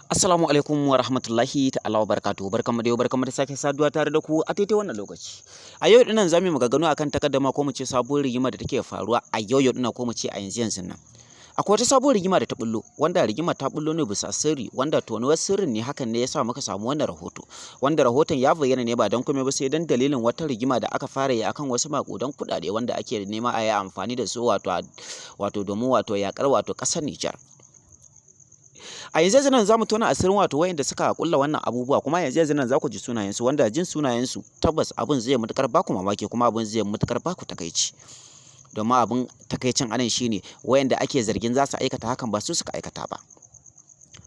Assalamu alaikum wa rahmatullahi ta'ala wa barakatuhu. Barkanmu da yau, barkanmu da sake saduwa tare da ku a daidai wannan lokaci. A yau dinnan zamu yi maganganu akan takaddama, ko mu ce sabuwar rigima da take faruwa a yau yau dinnan, ko mu ce a yanzu yanzun nan. Akwai wata sabuwar rigima da ta bullo, wanda rigima ta bullo ne bisa sirri, wanda tonuwar sirrin ne hakan ne yasa muka samu wannan rahoto. Wanda rahoton ya bayyana ne ba don komai ba sai don dalilin wata rigima da aka fara yi akan wasu maƙudan kuɗaɗe wanda ake nema a yi amfani da su wato domin wato yaƙar wato ƙasar Nijar. A yanzu yanzu nan za mu tona asirin wato wayanda suka kulla wannan abubuwa, kuma yanzu yanzu nan za ku ji sunayensu, wanda jin sunayensu tabbas abin zai matuƙar baku mamaki, kuma abin zai matuƙar baku takaici. Domin abin takaicin anan shine wayanda ake zargin za su aikata hakan ba su suka aikata ba.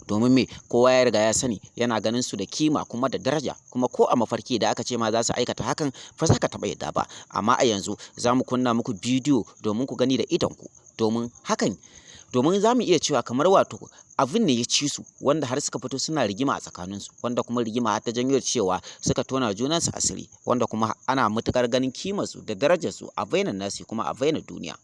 Domin me? Kowa ya riga ya sani, yana ganin su da kima kuma da daraja, kuma ko a mafarki da aka ce ma za su aikata hakan, ba za ka taɓa yadda ba. Amma a yanzu za mu kunna muku bidiyo domin ku gani da idonku, domin hakan, domin za mu iya cewa kamar wato abin ne ya ci su, wanda har suka fito suna rigima a tsakaninsu, wanda kuma rigima har ta janyo cewa suka tona junansu asiri, wanda kuma ana matuƙar ganin kimarsu da darajarsu a bainar nasi kuma a bainar duniya.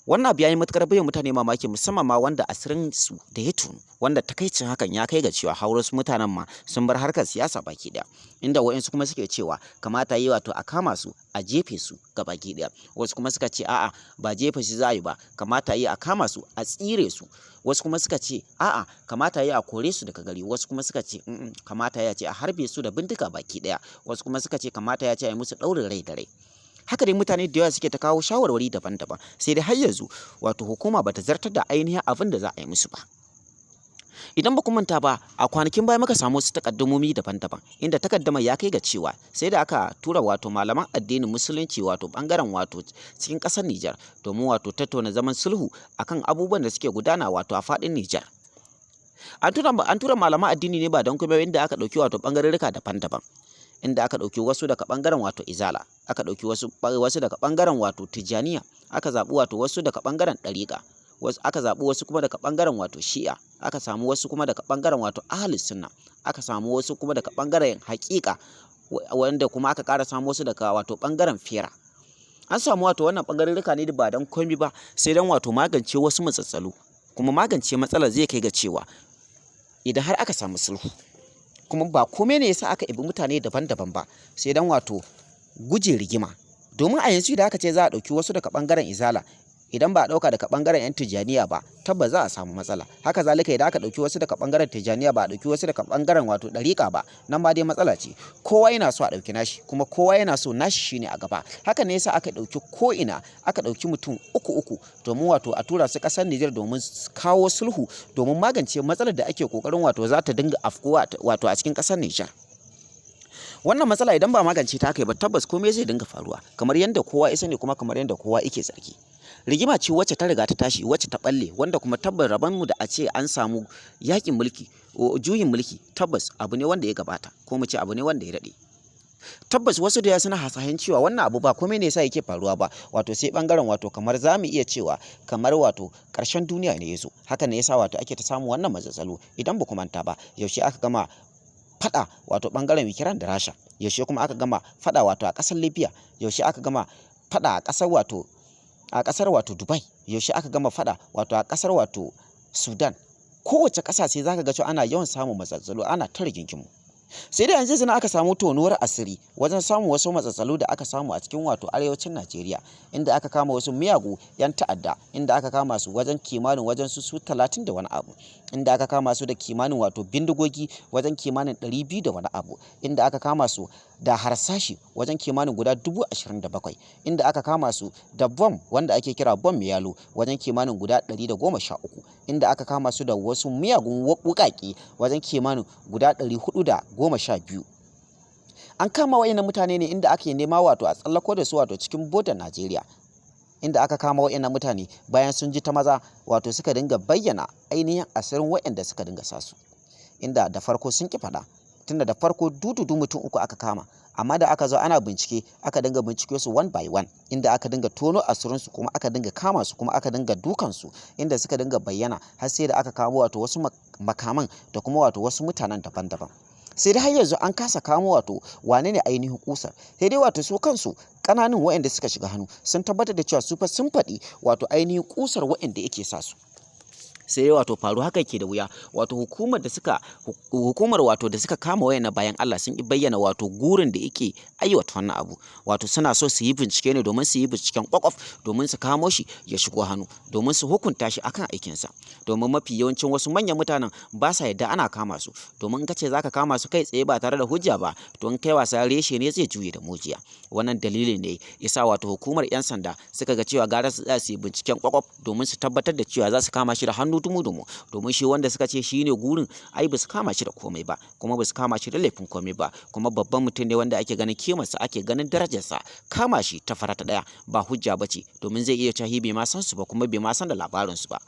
Wannan abu ya yi matuƙar baiwa mutane mamaki, musamman ma wanda asirin su da ya tonu, wanda takaicin hakan ya kai ga cewa har wasu mutanen ma sun bar harkar siyasa baki ɗaya, inda waɗansu kuma suke cewa kamata yi wato a kama su a jefe su baki ɗaya. Wasu kuma suka ce a'a, ba jefe su za a yi ba, kamata yi a kama su a tsire su. Wasu kuma suka ce a'a, kamata yi a kore su daga gari. Wasu kuma suka ce kamata ya ce a harbe su da bindiga baki ɗaya. Wasu kuma suka ce kamata ya ce a yi musu ɗaurin rai da rai. Haka dai mutane da yawa suke ta kawo shawarwari daban-daban, sai dai har yanzu wato hukuma bata zartar da ainihin abin da za a yi musu ba. Idan ba ku manta ba, a kwanakin baya muka samu wasu takaddamomi daban-daban, inda takaddamar ya kai ga cewa sai da aka tura wato malaman addinin Musulunci wato bangaren wato cikin ƙasar Nijar domin wato tattauna zaman sulhu akan abubuwan da suke gudana wato a faɗin Nijar. An tura malaman addini ne ba don kuma, inda aka ɗauki wato ɓangarorika daban-daban, inda aka ɗauki wasu daga ɓangaren wato Izala, aka ɗauki wasu daga ɓangaren wato Tijjaniya, aka zaɓi wato wasu daga ɓangaren Ɗariƙa, wasu aka zaɓi wasu kuma daga ɓangaren wato Shi'a, aka samu wasu kuma daga ɓangaren wato Ahlus Sunna, aka samu wasu kuma daga ɓangaren Haƙiƙa, wanda kuma aka ƙara samu wasu daga wato ɓangaren Fera. An samu wato wannan ɓangarorika ne ba don komai ba sai don wato magance wasu matsatsalu, kuma magance matsalar zai kai ga cewa idan har aka samu sulhu, kuma ba komai ne yasa aka ibi mutane daban-daban ba sai don wato guje rigima. Domin a yanzu idan aka ce za a ɗauki wasu daga ɓangaren Izala, idan ba a ɗauka daga ɓangaren 'yan Tijjaniya ba, tabbas za a samu matsala. Haka zalika idan aka ɗauki wasu daga ɓangaren Tijjaniya, ba a ɗauki wasu daga ɓangaren wato Ɗariƙa ba, nan ma dai matsala ce. Kowa yana so a ɗauki nashi, kuma kowa yana so nashi shine a gaba. Haka ne yasa aka ɗauki ko ina, aka ɗauki mutum uku uku domin wato a tura su ƙasar Nijar domin kawo sulhu, domin magance matsalar da ake ƙoƙarin wato za ta dinga afkuwa wato a cikin ƙasar Nijar. Wannan matsala idan ba magance ta aka yi ba, tabbas komai zai dinga faruwa kamar yadda kowa ya sani, kuma kamar yadda kowa yake zargi. Rigima ce wacce ta riga ta tashi, wacce ta balle, wanda kuma tabbas rabon mu da a ce an samu yakin mulki, juyin mulki, tabbas abu ne wanda ya gabata, ko mu ce abu ne wanda ya daɗe. Tabbas wasu da yawa suna hasashen cewa wannan abu ba komai ne yasa yake faruwa ba wato sai bangaren wato kamar za mu iya cewa kamar wato ƙarshen duniya ne ya zo. Haka ne yasa wato ake ta samun wannan matsaltsalu. Idan ba ku manta ba, yaushe aka gama faɗa wato ɓangaren Ukraine da Rasha? Yaushe kuma aka gama faɗa wato a ƙasar Libya? Yaushe aka gama faɗa a ƙasar wato Dubai? Yaushe aka gama faɗa wato a ƙasar wato Sudan? Kowace ƙasa sai zaka ga cewa ana yawan samun matsaltsalu, ana ta rigingimu. Sai dai yanzu zina aka samu tonuwar asiri wajen samun wasu matsatsalu da aka samu a cikin wato arewacin Najeriya, inda aka kama wasu miyagu 'yan ta'adda, inda aka kama su wajen kimanin wajen su 30 da wani abu, inda aka kama su da kimanin wato bindigogi wajen kimanin 200 da wani abu, inda aka kama su da harsashi wajen kimanin guda 27,000, inda aka kama su da bom wanda ake kira bom yalo wajen kimanin guda 113, inda aka kama su da wasu miyagun wuƙaƙe wajen kimanin guda 412. An kama wayannan mutane ne inda ake nema wato a tsallako da su wato cikin bodar Najeriya, inda aka kama wayannan mutane bayan sun ji ta maza, wato suka dinga bayyana ainihin asirin wayanda suka dinga sa su, inda da farko sun ki faɗa, tunda da farko dududu mutum uku aka kama. Amma da aka zo ana bincike, aka dinga bincike su one by one, inda aka dinga tono asirinsu, kuma aka dinga kama su, kuma aka dinga dukansu, inda suka dinga bayyana har sai da aka kamo wato wasu makaman da kuma wato wasu mutanen daban-daban. Sai dai har yanzu an kasa kamo wato wane ne ainihin kusar. Sai dai wato su kansu ƙananan waɗanda suka shiga hannu sun tabbatar da cewa su fa sun faɗi wato ainihin kusar waɗanda yake sa su. Sai wato faru haka ke da wuya, wato hukumar wato da suka kama wayannan bayan Allah sun bayyana wato gurin da yake aiwata wannan abu. Wato suna so su yi bincike ne, domin su yi binciken kwakwaf, domin su kamo shi ya shigo hannu, domin su hukunta shi akan aikinsa. Domin mafi yawancin wasu manyan mutanen ba sa yadda ana kama su, domin in ka ce zaka kama su kai tsaye ba tare da hujja ba, to in kai wasa reshe ne zai juye da mujiya. Wannan dalilin ne yasa wato hukumar 'yan sanda suka ga cewa gara su tsaya su yi binciken kwakwaf, domin su tabbatar da cewa za su kama shi da hannu dumu-dumu. Domin shi wanda suka ce shi ne gurin, ai ba su kama shi da komai ba, kuma ba su kama shi da laifin komai ba, kuma babban mutum ne wanda ake ganin kimarsa, ake ganin darajarsa. Kama shi ta farata ɗaya ba hujja ba ce, domin zai iya cewa bai ma san su ba, kuma bai ma san da labarinsu ba.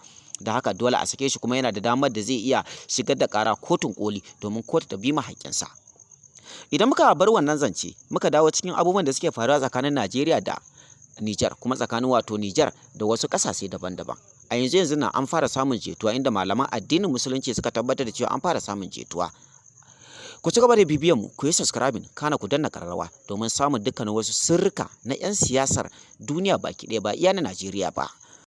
Da haka dole a sake shi, kuma yana da damar da zai iya shigar da ƙara kotun koli, domin kotu ta bi ma haƙƙinsa. Idan muka bar wannan zance, muka dawo cikin abubuwan da suke faruwa tsakanin Najeriya da Nijar, kuma tsakanin wato Nijar da wasu ƙasashe daban-daban. A yanzu yanzu nan an fara samun jituwa, inda malaman addinin Musulunci suka tabbatar da cewa an fara samun jituwa. Ku ci gaba da bibiyan mu, ku yi subscribing, kana ku danna kararrawa, domin samun dukkanin wasu sirrika na 'yan siyasar duniya baki ɗaya, ba iya na Najeriya ba.